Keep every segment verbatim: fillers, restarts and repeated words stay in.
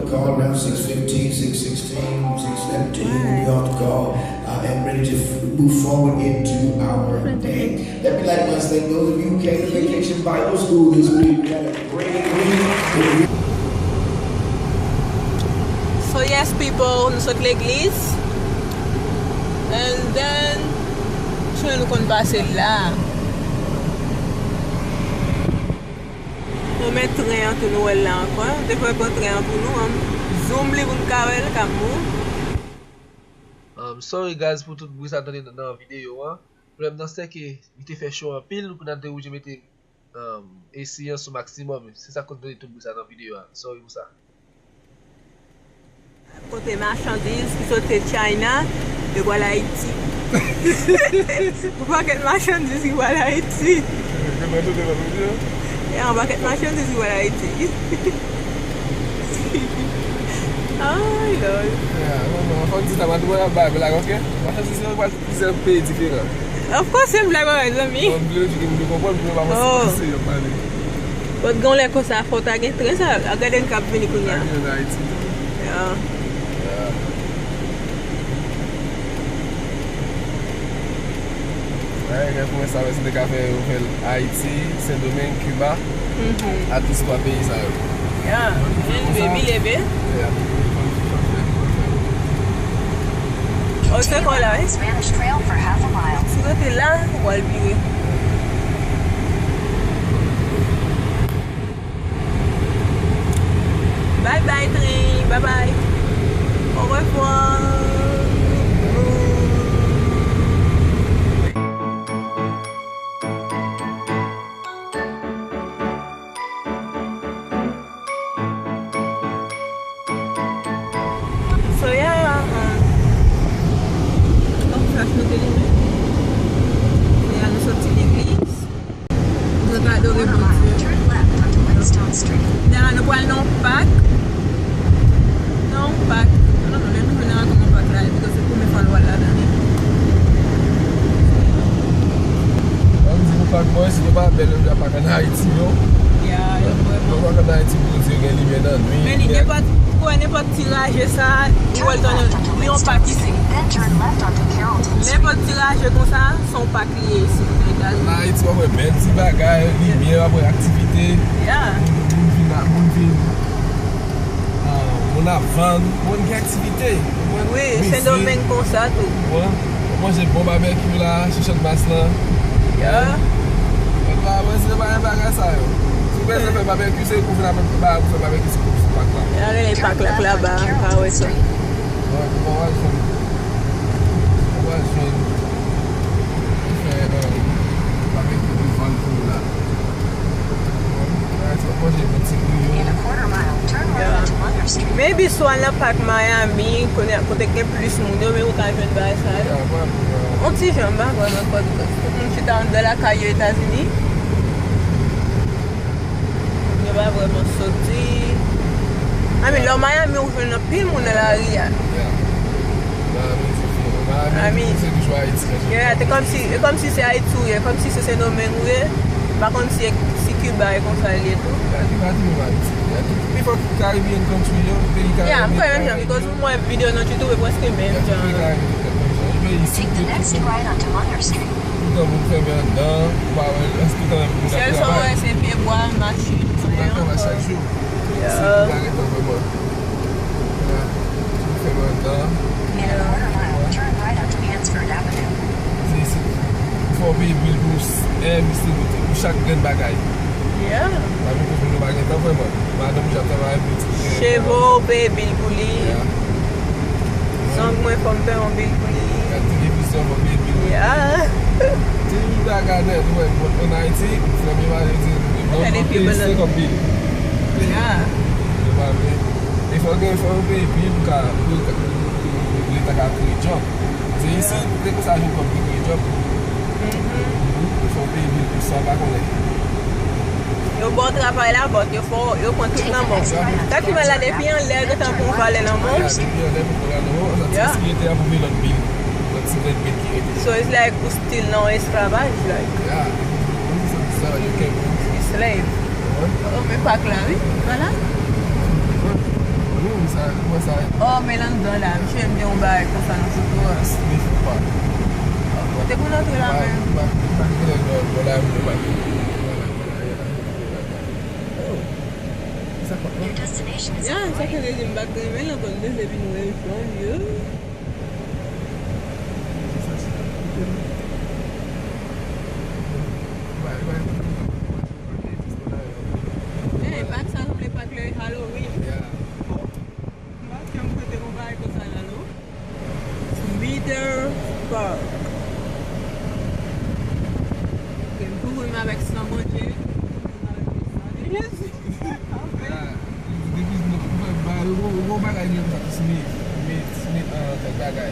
Call around six fifteen, six sixteen, six seventeen, we ought to call, uh, and ready to f- move forward into our day. Happy Light Wednesday, those of you who came to Vacation Bible School this week, had a great week. So yes, people, nou sot legliz. And then, chwen nou konn pase la. Nou met tren an tou, nou wè l la ankò. Te fè pran tren an pou nou, an zoom li pou n ka wè l, k ap mou. Um, sorry guys pou tout bri sa tande nan, nan videyo an. Pwoblèm nan se ke li te fè cho anpil, nou kounye a te oblije mete, um, A C an sou maksimòm. Se sa k koz tande tout bri sa nan videyo a. Sorry pou sa. Pote machandiz ki soti China, yo pral Ayiti. Yon pakèt machandiz ki pral Ayiti. Yo pral tout lòt kote, an? Ya, yon pakèt machandiz ki pral Ayiti. Ay, Lord. Ya, non, non, fòk di sa, pa tou moun ap bay blag, ok? Machandiz yo pral plizyè peyi diferan. Of course, se yon blag, mezanmi. Bon, m vle di ke m vle konprann, pou yo pa panse, oh, se yo pale. But gen lè konsa, fò ta gen tren sa, a gade n k ap vini kounye a. Ak gen Ayiti tou. Ya. Ya. Ay, gen pwen sa, wè, si te ka fè, yo fè l Ayiti, Sendomeng, Kiba, mhm, at least twa peyi sa yo. Ya. Pi leve. Ya. Oh, se kò la, wi. Si w rete la, w al vire. Bye bye, tren. Bye bye. Au revoir. So, yeah, um, donk, flach nou te limen. Kounye a nou soti legliz. Zòt adore Bondye. Kounye a nou pral nan yon pak. Nan yon pak. Non, non, non, lè nou jwenn nan yon pak la, e pito se premye fwa nou al ladan li. Ban m di nou, pak mwen, si nou pa bèl, yo pa Ayiti, yo. Ya, yo vrèman. Yo pa konn Ayiti, pou di yo gen limyè nan nwi. Men li nenpòt, ou wè nenpòt ti raje sa, ou wè l tann li yon pak isi. Nenpòt ti raje konsa, se yon pak li ye isi, nan Etazini. Nan Ayiti, w ap wè bèl ti bagay, limyè, w ap wè aktivite. Ya. Moun, moun vin, moun vin. Ah, moun ap vann, moun gen aktivite, ou konprann? Wi, Sendomeng konsa tou. Ou konprann? Ou manje bon babèkyou la, sou Channmas lan. Ya. Mwen pa, mwen se pa yon bagay sa yo. Si w bezwen fè babèkyou, se ou vin avèk bagay pou fè babèkyou sou, sou pak la. Ya, rele pak la, laba, pa wè sa. Bon, bon, w al jwenn. W al jwenn. Ki fè, euh, babèkyou pou vann pou ou la. Maybe swa nan pak Miami, kote, kote gen plis moun yo, men ou ka jwenn bagay sa yo. On ti jan, m pa kwè nan kòd, tout moun chita anndan lakay yo Etazini. Yo pa vrèman soti. I mean, lè w Miami, ou jwenn anpil moun nan lari a. Miami, se toujou Ayiti. Yeah, te kòmsi, e kòmsi se Ayiti ou ye, kòmsi se Sendomeng ou ye, pa kòmsi, si Kiba e konsa l ye tou. Ya, Kiba toujou Ayiti. Ya, tout, pi fò Caribbean country yo, peyi Karayib. Ya, m kwè menm jan, because m wè videyo nan YouTube, e prèske menm jan. Ya, tout peyi Karayib yo fèt menm jan. E peyi isit yo tou. Tout tan moun fèmen anndan, ou pa wè, tout tan moun ap travay. Sèl sa w wè, se pye bwa, machin, tout moun ap travay chak jou. Ya. Isit, ou pa gen tan vrèman. Fè lontan. Se isit. Fò w peye bil pou, eh, misye, pou chak grenn bagay. Yeah. Pa gen kote nou pa gen tan vrèman. Madanm ou ap travay, pitit ou gen tan. Cheve w, peye bil pou li. Yeah. Zong mwen, fò m peye yon bil pou li. Gad televizyon, fò w peye bil pou li. Yeah. Ti bagay nèt, ou wè, an Ayiti, frè m yo pale di, yon peyi se kòb bil. Yeah. Yo pa vle. E fò gen, fò yo peye bil pou ka, pou ka, pou Leta ka kreye djòb. Se isit, se konsa nou kòb ki kreye djòb. Mhm. Fò w peye bil pou sa w pa konnen. Yo ba w travay la, but yo fè w, yo pran tout nan men w. Sa ki mal la, depi anlè, yo gentan pran yon valè nan men w. Ya, depi anlè, yo pran nan men w, sa ti espirite a pou peye lòt bil. Lòt ti grenn bil ki rete. So it's like ou still nan esklavaj, like. Ya, depi, depi sa, sa, you can. You slave. Wi. Oh, men pak la, wi. Vwala. Wi. Wi, sa, mwen sa. Oh, men l anndan la, misye m gen yon bagay konsa nan foto a. Sniff pa. Ou te konn antre la menm. Ya, sa fè de di m pa t renmen l ankò, m te vle vin wè l fanm yo. Hey, pak sa sanble pak lè Halloween. M pa t janm swete yon bagay konsa la, non. Smithers Park. Ok, m kouvri m avèk san Bondye. M kouvri m avèk san Jezi. Depi nou fè bagay, yo gon bagay li konsa tou Smith, Smith, Smith, nan kèk bagay.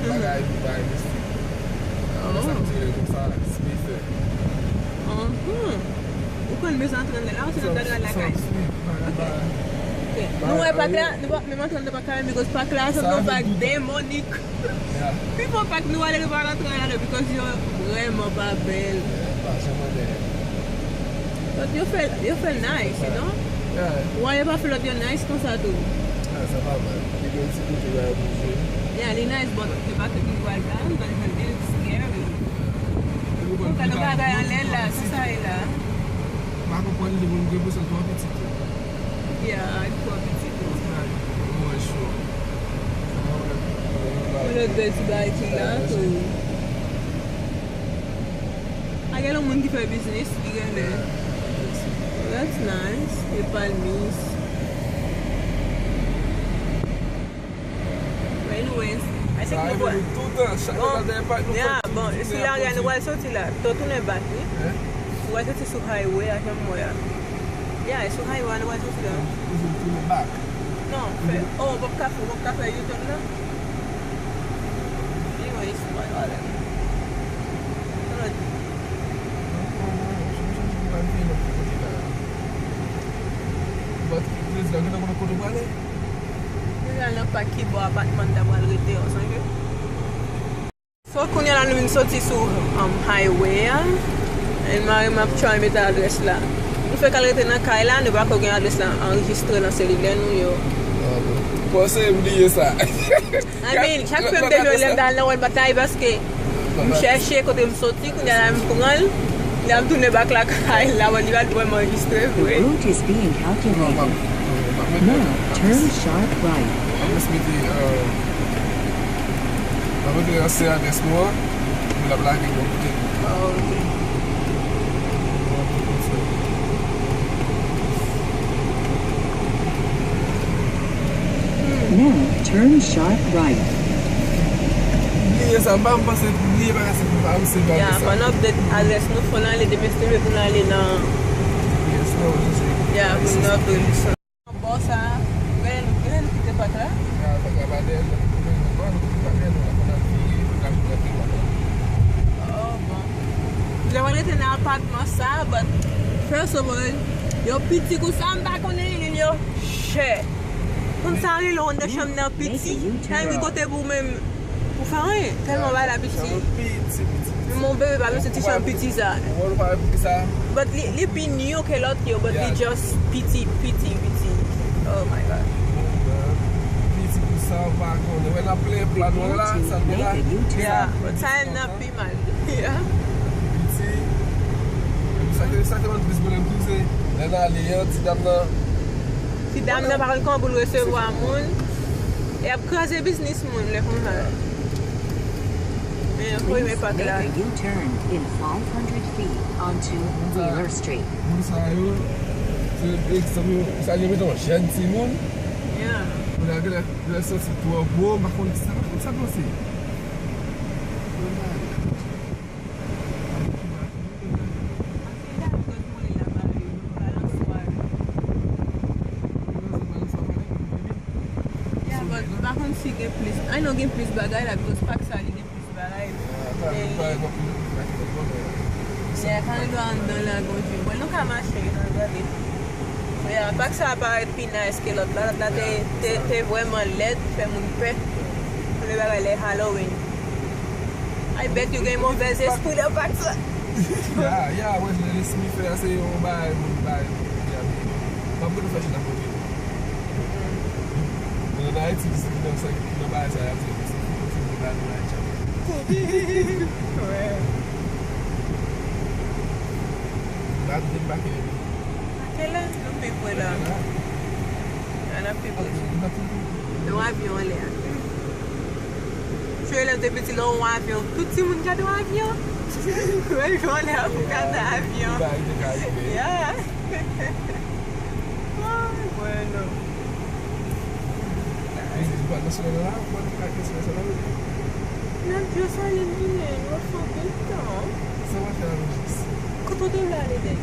Bagay, bagay mistik. Sa m tire konsa, Smith. Ou konn bezwen antre anndan la, ou se nan gad lakay. Ok. Nou wè pak la, nou pa menm antre anndan pak la, because pak la sanble yon pak demonik. Pi fò pak nou ale, nou pa antre ladan, because yo vrèman pa bèl. But yo fè, yo fè nice, you know? Why yo pa fè lòt yo nice konsa tou? Sa pa mal. Li gen ti kote la bouje. Yeah, li nice, but yo pa fè pi wide la, but it looks scary. Ou ka nan bagay anlè la, sa sa ye la? M pa konprann li, mwen gen enpresyon l twò piti tou. Yeah, li twò piti tou. Mwen cho. Yon lòt bèl ti bagay ki la tou. A gen yon moun ki fè biznis, li genlè. That's nice. E palmis. Anyways, I think nou pral, bon, yeah, bon, sou lari a nou pral soti la. Ton tounen back, wi. Nou pral soti sou highway a, jan m wè a. Yeah, sou highway a nou pral soti la. Non, fè, oh, w p ap ka fè, w p ap ka fè U-turn la. Anyways, nou pral ale. But, Grace, la, gen kote w prale? Nou al nan pak ki bò apatman n ta pral rete an, sonje? So, kounye a la, nou vin soti sou, um, highway a. And mari m ap try mete adrès la. Nou fèk al rete nan kay la, nou pa ko gen adrès la anrejistre nan selilè nou yo. Panse m bliye sa. I mean, chak fwa m te jwenn lè m t al nan Walmart la, e paske m chèche kote m soti, kounye a la m pran l, lè m tounen back lakay la, li pa t vrèman anrejistre vre. The route is being calculated. Now, turn sharp right. M ap mete, euh, m ap mete ansyen adrès nou an, pou l ap lage bò kote nou. Ah, ok. Now, turn sharp right. Bliye sa, m pa, m panse bliye bagay se pou pa m se bagay sa. Yeah, fò n update adrès nou, fò n ale demen se pou n ale nan. Yeah, pou n update. Bò sa, gade nou, gade nou kite pak la. Ya, pak la pa dèyè nou, nou pa dèyè nou, la fò n ap vire, nou ka vin antre pak la. Oh, bon. Lè w rete nan apatman sa, but first of all, yo piti kou sa, m pa konnen, yo chè. Konn sa rele w anndan chanm nan piti. Sa vle di kote pou w menm, ou fè anyen, tèlman bagay la piti. Piti, piti, piti. Mon bebe pa bezwen ti chanm piti sa. Ou wè, ou pa wè piti sa? But li, li pi new ke lòt yo, but li just piti, piti, piti. Oh my God. Piti pou sa, ou pa konnen. Wè nan plen plan wè la, sa l gen la. Yeah, but sa nan pi mal. Yeah. Piti. Sa ke, sa ke ban plis pwoblèm tou, se lè n ale an, ti dam nan. Ti dam nan pa konn kòman pou l resevwa moun. E ap kraze biznis moun lè konsa. Men, premye pak la. Make a U-turn in five hundred feet onto Wheeler Street. Moun sa yo, se egzanp yo, sa yo mete yon jèn timoun. Yeah. Moun la genlè, genlè santi twò gwo, m pa konn sa, m pa konn sa panse. Yeah, but m pa konn si gen plis. I know gen plis bagay la, because pak sa li gen plis bagay. Yeah, Kanada anndan la gon jan. Bon, nou ka mache, nou gade. Yeah, pak sa parèt pi nice ke lòt la. Lòt la te, te, te vrèman lèd, fè moun pè. Pou le bagay lè Halloween. I bet you gen movèz espri nan pak sa. Ya, ya, wè, lè lespri fè a, se yon bagay, moun bagay, moun di a, m ap rete fè chita kote. Yon Nan Ayiti, nan sa, nan bagay sa, y ap di, se fou, fou, fou, la, nou la, tchap. Wè. Ba nou debake, wi. Kèlè nou pe kwè la? An ap pe pran. Yon avyon anlè a. Chwe lè te piti, lè yon avyon, tout timoun gade yon avyon. Wè, yon lè a pou gade avyon. Ba, li te ka rive. Yeah. Ay, bueno. N ap di yo sa, lè l vini, nou ap fè anpil tan. Sa w ap fè avè jis? Kote w te vle ale, Dèy?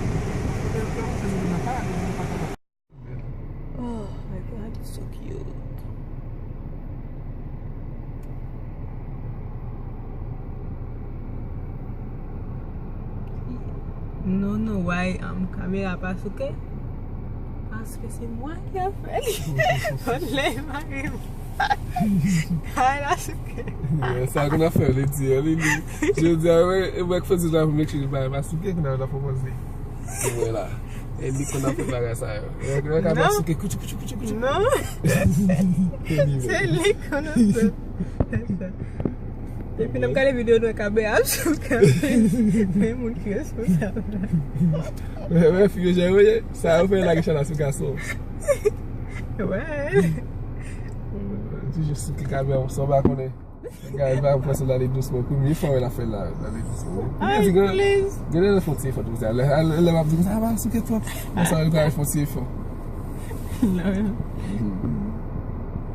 Kote w te vle ale, Dèy? Oh my God, it's so cute. Non, non, why, um, kamera pa souke? Paske se mwen ki ap fè li. Lè mari m. Ay, la souke. Sa konn ap fè, li di, li, li. Jodi a, wè, e mwen k fè di la pou make sure li pa, pa souke, kounye a l ap pwopoze. Se mwen la. E li konn ap fè bagay sa yo. Yo, yo ka Non. Pase ke kouchou, kouchou, kouchou, kouchou. Non. Se li konn ap fè. Depi n ap gade videyo nou wè kabe ap sou kabe. Men moun ki responsab. Wè, wè, fi yo jere, wè. Sa yo fè lage chala sou gason. Wè. Toujou sou ki kabe ap sou pa konnen. Gade, pa pran sa l ale dousman. Premye fwa wè l ap fè l la, l ale dousman. Ay, please. Gen lè l fè yon ti efò tou, sa. Lè, lè, lè m ap di konsa, a pa souke twòp. Konsa, l ka fè yon ti efò. Non. Hmm.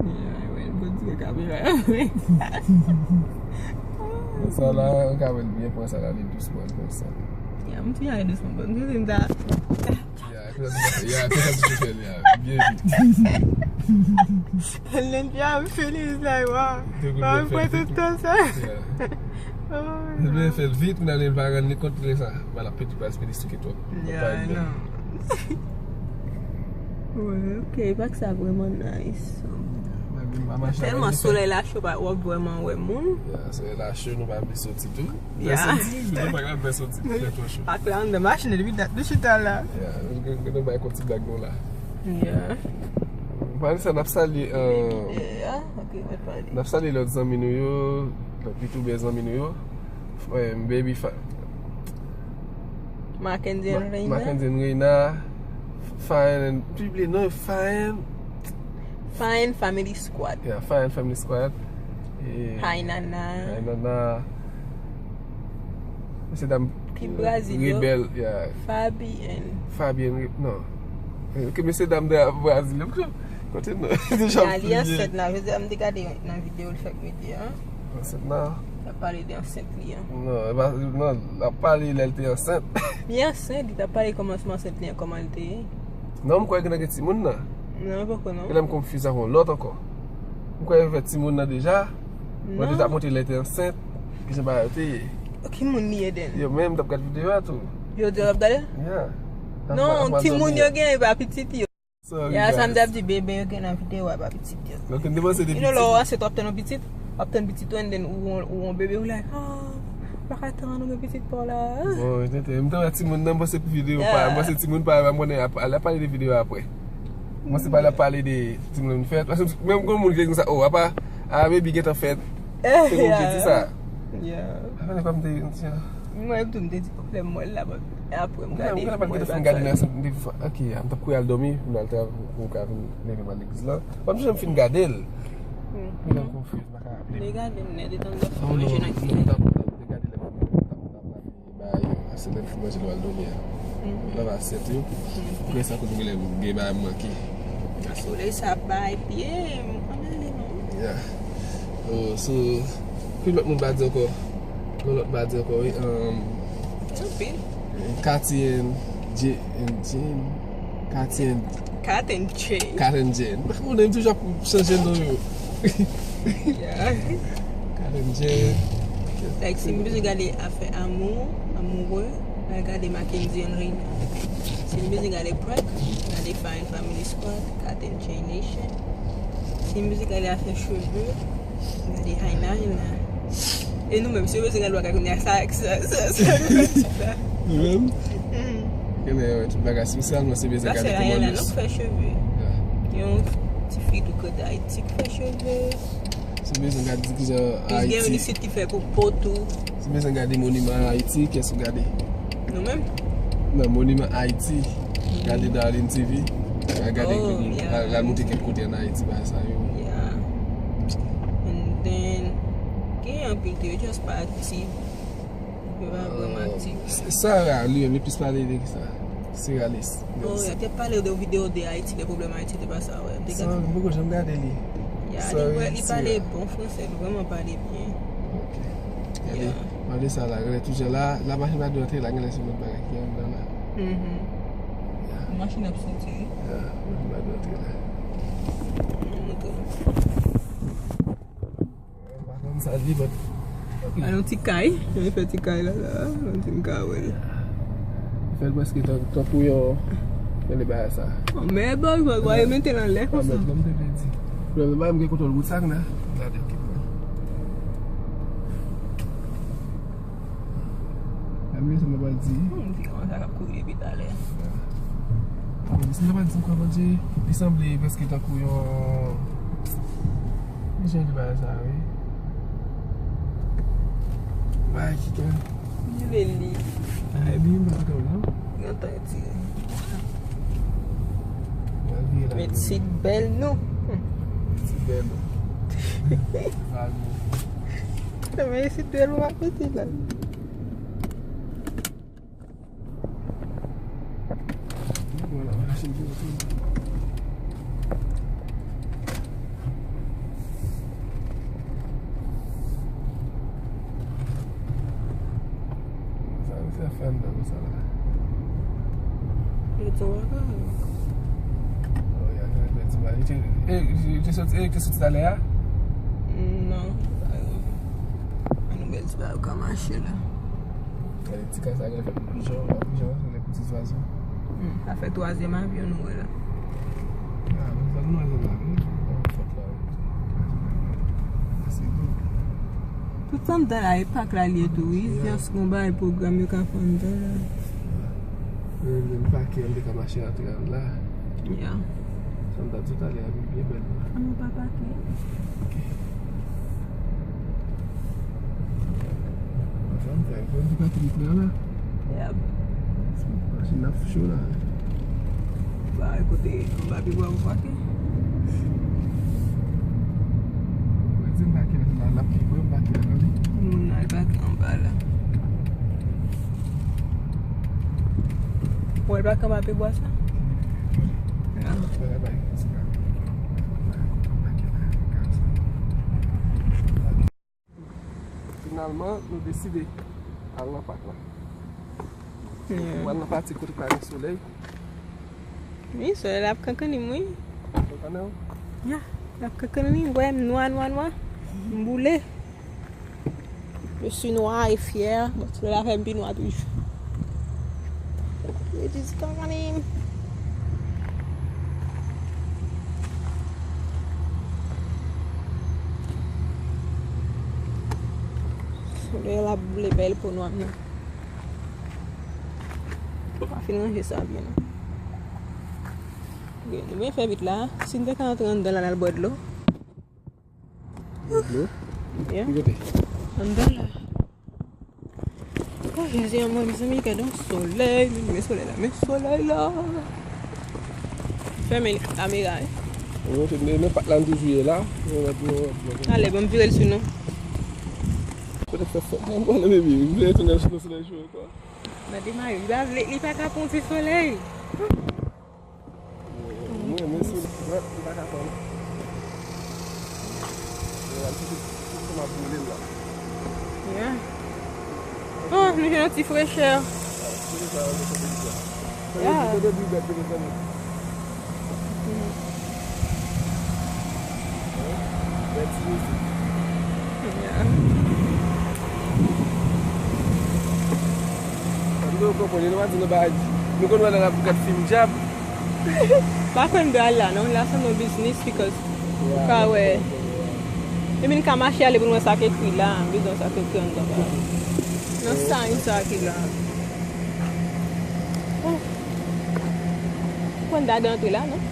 Yeah, wè, l bon ti kamera. Sa la, ou ka wè l byen pran sa l ale dousman, konsa. Yeah, m tou ale dousman, bon, m santi m ta Ya, konsa ti fè, ya, konsa ti fè l, ya, byen vit. Lè n te ap fè li, like, wow. Te Wow, byen fè l pran tout tan sa. Ya. Oh, Te byen fè l vit, men ale pa rann li kont lè sa. Ba l ap pèdi plas, pèdi souke twòp. Ya, non. Wè, ok, pak sa vrèman nice. Tèlman solèy la cho, pa, w ap vrèman wè moun. Ya, solèy la cho, nou pa vle soti tou. Ya. Fè soti, nou pa ka fè soti, fè twò cho. Ak la anndan machin, depi dat nou chita la. Ya, nou, nou, nou bay kont ti blag nou la. Ya. Pale sa, n ap salye, euh, Yeah, ok, mwen pale. N ap salye lòt zanmi nou yo, lòt youtubè zanmi nou yo. F-, eh, Baby Fa-, Mackenzie Ma-, and Reina. Mackenzie and Reina. Fine and, pibliye non, Fine. Fine Family Squad. Yeah, Fine Family Squad. E Hainana. Hainana. Mesye dam Ki Brazil yo. Rebèl, yeah. Fabi and Fabi and Re-, non. Eh, ke mesye dam de Brazil yo. Kote non? Deja Ya, li ansent la. Jodi a, m te gade nan videyo l fèk mete an. Ansent la? L ap pale de ansent li an. Non, e pa, non, l ap pale lè l te ansent. Li ansent, li t ap pale kòmansman ansent li an, kòman l te ye. Non, m kwè gen nan gen timoun nan. Non, poko non. E lè m konfyiz avè yon lòt ankò. M kwè yo fè timoun nan deja. Mwen deja ap montre lè te ansent. Kijan bagay yo te ye. Ki moun li ye, Eden? Yo menm, m t ap gad videyo a tou. Yo di w ap gade? Yeah. Non, timoun yo gen, e pa pitit yo. Ya, sa m t ap di, bebe yo gen nan videyo a, pa pitit yo. Donk, m te panse de pitit. You know, lè w ansent, w ap tann yon pitit, w ap tann pitit ou, and then ou, ou, ou yon bebe, ou like, ah, m pa ka tann ou gen pitit pa w la. Bon, tenten, m te wè timoun nan, m panse pou videyo pa, m panse timoun pa, m konnen ap, al ap pale de videyo aprè. M panse pa l ap pale de timoun nan fèt. Paske menm kon moun ki te di sa, oh, apa, a, baby gentan fèt. Se kon ki di sa. Yeah. Apa, lè pa m te, m te, Mwen tou, m te di pwoblèm mwen la, bon, apre m gade, mwen pa t gentan fin gade nan, m te, ok, m t ap kouri al dòmi, m al travay pou m ka vin leve m al legliz la. Bon, m janm fin gade l. M janm konfyiz, m pa ka raple m. Li gade m nèt, etan m t ap fè manje nan kichen. M t ap, m t ap gade lè m t ap, m t ap lave bay, se lè m fin manje l al dòmi a. Lave asyèt yo. Apre sa, kote m gen lè m gen bagay m manke. Solèy sa ap bay pye m, ann ale non. Yeah. Oh, so, ki lòt moun pa di ankò? Yon lòt pa di ankò, wi. Um, Anpil. Katy and J-, and Jane. Katy and Kat and Jane. Kat and Jane. M pa konnen, m toujou ap chanje non yo. Yeah. Kat and Jane. Like, si m bezwen gade afè amou, amoureux, m al gade Mackenzie and Reina. Si m bezwen gade prank, gade Fine Family Squad, Kat and Jane Nation. Si m bezwen gade afè cheve, gade Haina, Haina. E nou menm, si nou bezwen gade bagay kounye a, sa, sa, sa, sa, nou menm? Nou menm? Mm. Kounye a, tout bagay, espesyalman, si bezwen gade kòman nou fè cheve. Yeah. Yon ti Li tou kote Ayiti k fè cheve. Si w bezwen gade kijan Ayiti. Gen yon isit ki fè pou po tou. Si w bezwen gade moniman Ayiti, kiyès ou gade? Nou menm? Non, moniman Ayiti. Gade Darlene T V. Al gade, oh, yeah, al, al montre kèk kote ann Ayiti, bagay sa yo. Yeah. And then, gen anpil tou, yo just pa aktif. Yo pa vrèman aktif. Sa ra, li menm, li plis pale de ki sa? Seralis. Oh, yo te pale de videyo de Ayiti, de pwoblèm Ayiti, te pa sa, wè. Sa, m poko janm gade li. Ya, li pale bon fransè, li vrèman pale byen. Ok. Gade, malgre sa la, genlè toujou la, la machin pa dwe antre la, genlè se lòt bagay ki anndan la. Mhm. Ya. Machin ap soti. Ya, machin pa dwe antre la. M montre nou. M pa konn sa li, but a yon ti kay, yo fè ti kay la, la, yon ti kay, wè. Fè l prèske tan, tankou yon, fè li bagay sa. Yon mèb, yo mete l anlè konsa. Yon mèb, m te vle di. Pwoblèm nan, m gen kontwòl wout sa k nan. Gade, okipe mwen. Gade, men sa m pral di. Hmm, ti kòmanse ap kouri depi talè. Bon, si m ta pral di ankò, Bondye, li sanble prèske tankou yon, ki jan li bagay sa, wi. Bagay ki gen. Li vle li. Li, li, m pa ka wè, non? Gen tan tire. Mèt sit bèl nou. Sit bèl nou. Mèt sit bèl nou, pa pete la. Sa misye ap fè anndan konsa la? Yo di w ankò. Oh, y a gen ti bagay. Li te, e, li te soti, e, li te soti talè a? Non, se pa yo. An nou bèl ti bagay ka mache la. Gade ti kay sa genlè fè pou pijan, pijan, se pou ti zwazo. Hmm, sa fè twazyèm avyon nou wè la. Ah, men sa nou wè la, wi. Bon, fòt la, wi. Ase tou. Tout sa anndan la, e pak la li ye tou, wi. Yeah. Just gon bagay pwogram yo ka fè anndan la. Yeah. Men, men pake an te ka mache antre anndan la. Yeah. Sa m ta di w talè a, li byen bèl la. An nou pa pake. Ok. Ansanm, fè yon ti pati lit la, la. Yap. Machin ap cho la. Ba, kote anba pye bwa ou pake? Mwen di m pake la, la, la, pi bwa m pake la, tande. Moun al pake anba la. Ou wè l pake anba pye bwa sa? An. Finalman, nou deside al nan pak la. Yeah. Nou al nan pati kote pa gen solèy. Wi, solèy la ap kankanni m, wi. Kankanni w? Ya, l ap kankanni m, wi, m nwa, nwa, nwa. M boule. Je suis noire et fière. Bon, solèy la fè m pi nwa toujou. Yo di kankanni m. Solèy la boule bèl po nwa m nan. Pa fin ranje sa byen non. Ok, nou byen fè vit la. Si n te ka antre anndan la, n al bwè dlo. Dlo? Yeah. Ki kote? Anndan la. Oh, Jezi, an mwen, mezanmi, gade yon solèy, men solèy la, men solèy la. Fèmen kamera, wi. Mwen, se men, men pat la, n toujou ye la. Mwen, mwen, mwen, mwen. Ale, ban m vire l sou nou. Kote fè fè? Mwen, mwen, baby, m vle tounen sou solèy cho ankò. Nan demare, li pa vle, li pa ka pran ti solèy. Mwen, men sou li, mwen, m pa ka pran. Mwen, al kite, kite m ap boule la. Yeah. Oh, nou jwenn yon ti frechè. Ah, se sa, mwen, se sa. Yeah. Tande bri bèt yo, mezanmi. Mhm. Bèl ti mizik. Yeah. Sa nou konprann, nou pa di nou pa, nou konn wè lè n ap gad fim dyab. Pa kwè m dwe al la, non. La sanble yon biznis, because ou ka wè. Epi n ka mache ale pou n wè sa k ekri la. M bezwen sa k ekri anndan la. Nan sa, sa ki la. Oh. Ou konn dade antre la, non?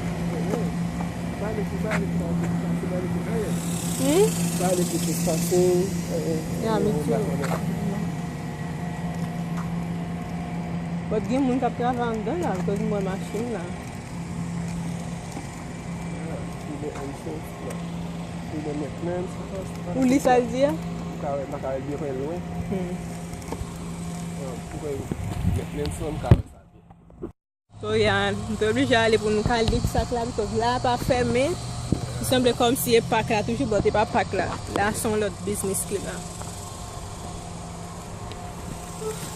Bale pou bale pou bale pou pase bale pou bale. Hmm? Bale pou pase. Ya, mi too. But gen moun k ap travay anndan la, because m wè machin la. Pou li sa l di a? M ka wè, m pa ka wè byen, fè lwen. Hmm. Pou wè, men, men sou m ka wè sa byen. So, ya, m te oblije ale pou nou ka lit sak la, because la a pa fèmen. Li sanble kòmsi e Pak la toujou, but e pa Pak la. La se yon lòt biznis ki la.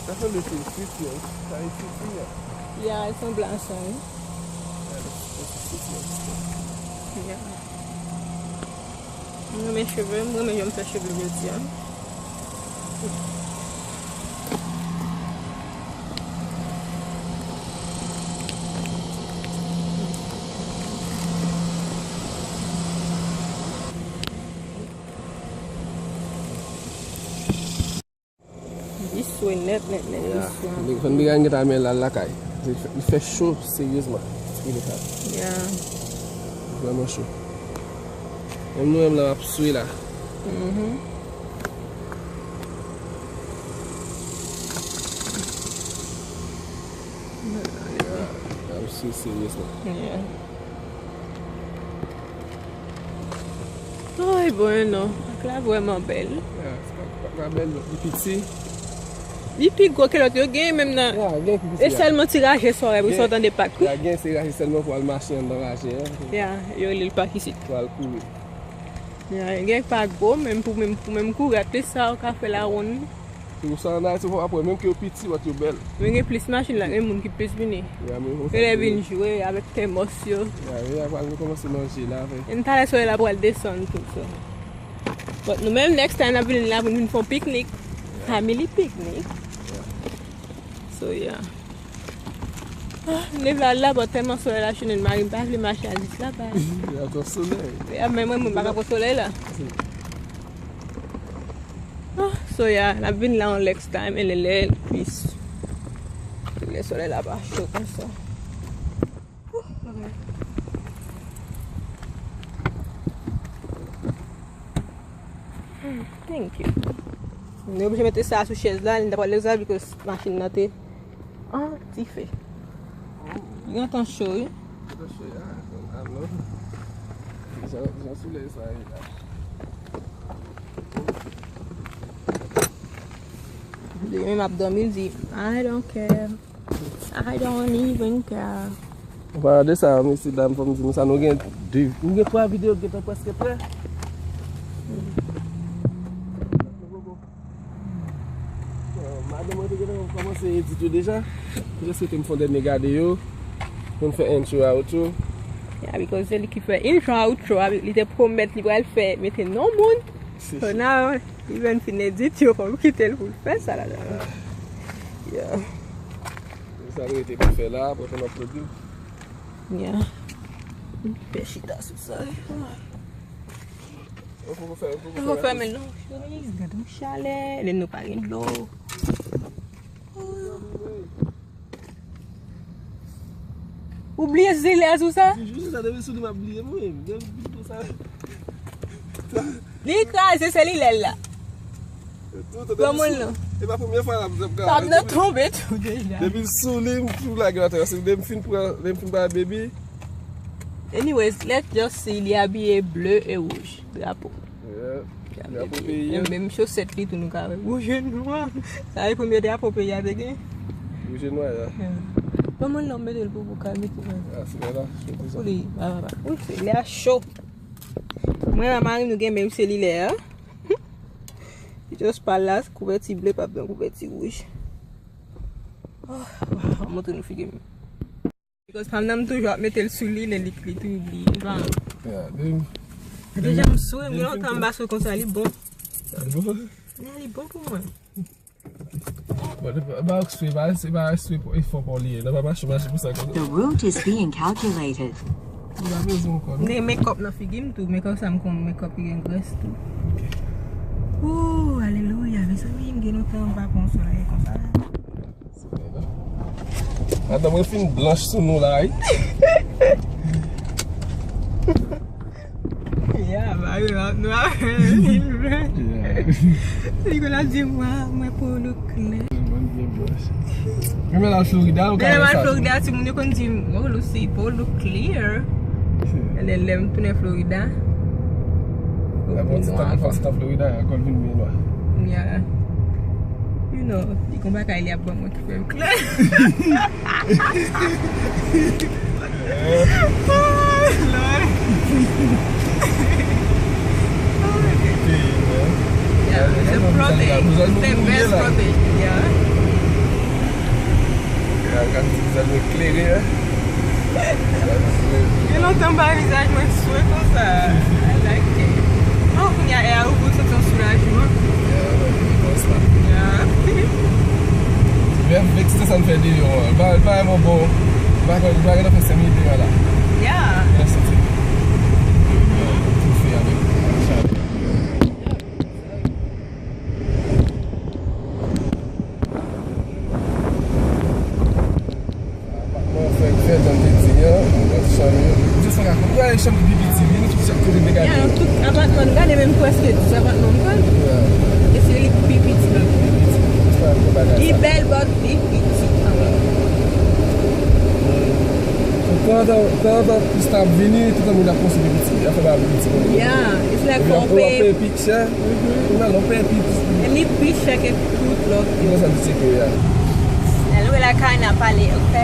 Sa sanble se isit, yo. Sa isit, yo. Ya, li sanble a sa, wi. Ya, se isit, yo. Ya. Mwen renmen cheve m, mwen renmen jan m fè cheve m jodi a. Li swe nèt, nèt, nèt, li swe. Fòn Megan gentan men l al lakay. Li fè, li fè cho seryezman. Li fè. Ya. Vrèman cho. Menm nou menm la m ap swe la. Mhm. Ya, m ap swe seryezman. Ya. Ay, bon, non. Pak la vrèman bèl. Ya, se pa, pa, pa bèl, non. Li piti. Li pi gwo ke lòt yo. Gen menm nan. Ya, gen ki piti. E la. Sèlman ti raje sa w wè, pou sa w tande Pak, wi. Ya, gen se raje sèlman pou al mache anndan raje, en. Ya, yo rele l Pak isit. Pou al kouri. Ya, gen pa gwo, menm pou, menm pou, menm kouri, ate sa w ka fè la wonn. Se pou sa an Ayiti, fò w ap wè, menm ke yo piti, but yo bèl. Men gen plis machin la, gen moun ki plis vini. Ya, men yo lè vin jwe avèk tèmòs yo. Ya, men apre nou kòmanse manje la, avè. E talè solèy la pral desann tou, so. But nou menm, next time, n ap vin la pou nou vin fè yon piknik. Ya. Family picnic. Ya. So, ya. Ah, m leve al laba, tèlman solèy la chenen, mari m pa vle mache al jis laba. Atò solèy. Ya, men mwen, mwen pa ka pran solèy la. Ah, so ya, n ap vin la yon next time, e lè, lè plis. Lè solèy la pa cho konsa. Hmm, thank you. Mwen oblije mete sa sou chèz la, li ta pral egzòt because machin nan te an dife. Li gentan cho, wi. Gentan cho, ya. I love. Jan, jan solèy sa ye la. Demen m ap dòmi, l di, "I don't care. I don't even care." An palan de sa, mesye dam, fò m di nou sa, nou gen de, nou gen twa videyo ki gentan prèske prè. Madanm mwen te gentan kòmanse edit yo deja. Jis kite m fè yon dènye gade yo. Pou m fè intro, outro. Yeah, because se li ki fè intro, outro, li te pwomèt li pral fè, mete non moun. So now, li menm fin edit yo, fò m kite l pou l fè sa la. Yeah. Sa nou rete pou fè la, apre fò n upload yo. Yeah. Fè chita sou sa. Ou poko fè, ou poko fè. Ou poko fèmen non, cheri. Gade yon chalè. Lè nou pa gen dlo. Ou bliye selilè sou sa? Toujou sou sa, depi sou li m ap bliye mwen menm. Depi sou sa. Li kraze selilè l la. Pran mwen non. E pa premye fwa l ap kraze. Tab nan tonbe tou deja. Depi sou li, m tou lage atè. Paske depi m fin pran, depi m fin bay baby. Anyways, let's just say li abiye ble e wouj. Drapo. Yeah. Drapo peyi a. Menm chosèt li tou nou ka wè. Wouj e nwa. Sa e premye drapo peyi a te gen. Wouj e nwa, ya. Yeah. Ban mwen lòm mete l pou, pou kalme tou, man. Ah, se la, cho konsa. Pou li, ba, ba, ba. Wi, se lè a cho. Mwen la mari nou gen menm selilè a. Just pa la, kouvèti ble, pa pran kouvèti wouj. Oh, mwen montre nou figi m. Because pa m nan m toujou ap mete l sou li, lè li, li tou bliye. Ba. Yeah, baby. Deja m sou, m gen lontan m pa sou konsa, li bon. Li bon? Yeah, li bon pou mwen. Bon, ba eksprè, ba, se pa eksprè pou efò pa w li ye. Nan pa mache, mache pou sa konsa. The route is being calculated. Ou pa bezwen ankò, non? M gen makeup nan figi m tou, makeup sa m konn makeup ki gen grès tou. Ok. Ooh, alelouya, mezanmi, m gen lontan m pa pran yon solèy konsa. Madanm mwen fin blanch sou nou la, wi. Nicolas di, "Waw, mwen po look klè." Mwen menm al Florida, ou ka wè sa tou. Florida, timoun yo konn di m, "Oh, Lucy, po look clear." Lè, lè m tounen Florida. Fè ti tan Florida, kò l vin byen nwa. Yeah. You know, li gon bagay li ap ban mwen ki fè m klè. Oh, Lord. Yeah, it's a protein. It's the best protein. Yeah. Gade ti vizaj mwen klere, hein? Gen lontan m pa wè vizaj mwen swe konsa. I like it. Oh, kounye a, e a ou pou santi yon soulajman. Yeah, mwen vin konsa. Yeah. Men vèk ti sa n fè deyò an. Ba, ba, mwen bon. Ba, ba, ba, fè senk minit deyò la. Yeah. Mwen santi. Tou fè avèk. Bon, fè, fè jan m te di an, mwen chanm yo. Jis fè ka konn. Ou gade chanm ki pi piti, vini tout chak kote m te gade. Ya, tout apatman, m gade menm prèske tout apatman m konn. Ya. E se li ki pi piti nan. Li bèl, but li piti kanmenm. Tanzantan, tanzantan, plis ta ap vini, tout moun ap konstwi pi piti. Y ap fè bagay pi piti konn. Ya, it's like, epi w ap peye pi chè. Ou nan lè w peye pi piti. E li pi chè ke tout lòt yo. Mwen sa di se ke ya. Anyway, la Karina pale, ok?